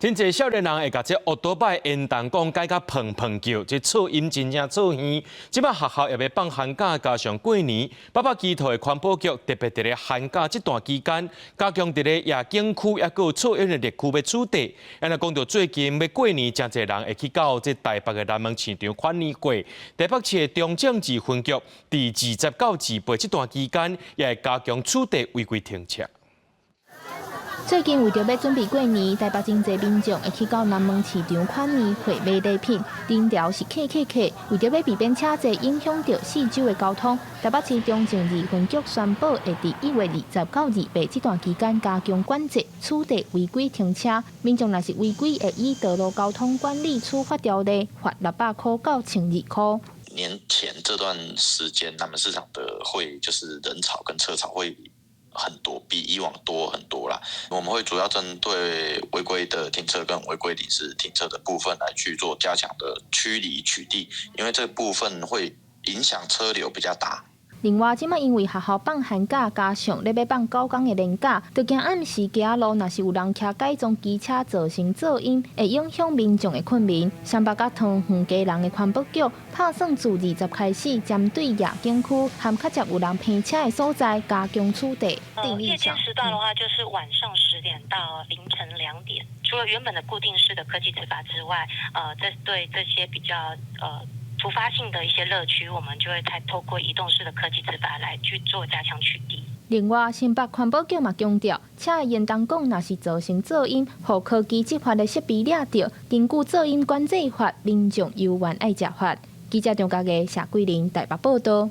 真濟少年人會共這烏多擺煙筒管改甲砰砰叫，這噪音真正噪耳。這擺學校也欲放寒假，加上過年，北北基桃的環保局特別佇咧寒假這段期間，加強佇咧夜景區抑閣有噪音的綠區欲取締。啊若講到最近欲過年，誠濟人會去到這台北的南門市場款年貨。台北市的中正二分局佇20到28這段期間，也會加強取締違規停車。最近為著欲準備過年，台北真濟民眾會去到南門市場款年貨買禮品，人潮是客客客。為著欲避免車濟影響著四周的交通，台北市中正二分局宣布會佇1月20到28這段期間加強管制，取締違規停車。民眾若是違規，會依道路交通管理處罰條例，罰600箍到1200箍。年前這段時間，南門市場的會就是人潮跟車潮會很多，比以往多很多啦。我們會主要針對違規的停車跟違規臨時停車的部分來去做加強的驅離取締，因為這部分會影響車流比較大。另外，這擺因為學校放寒假，加上咧欲放9工的連假，就驚暗時街仔路若是有人騎改裝機車造成噪音，會影響民眾的睏眠。雙北佮桃園基隆的環保局拍算自二十開始，針對夜景區和較捷有人停車的所在加強取締。夜間時段的話，就是晚上10點到凌晨2點。除了原本的固定式的科技執法之外，這對這些比較突發性的一些樂區，我們就會再透過移動式的科技執法來去做加強取締。另外，新北環保局嘛強調，車的煙筒管若是造成噪音，予科技執法的設備掠著，根據噪音管制法，民眾猶原愛食罰。記者張家義、謝桂玲台北報道。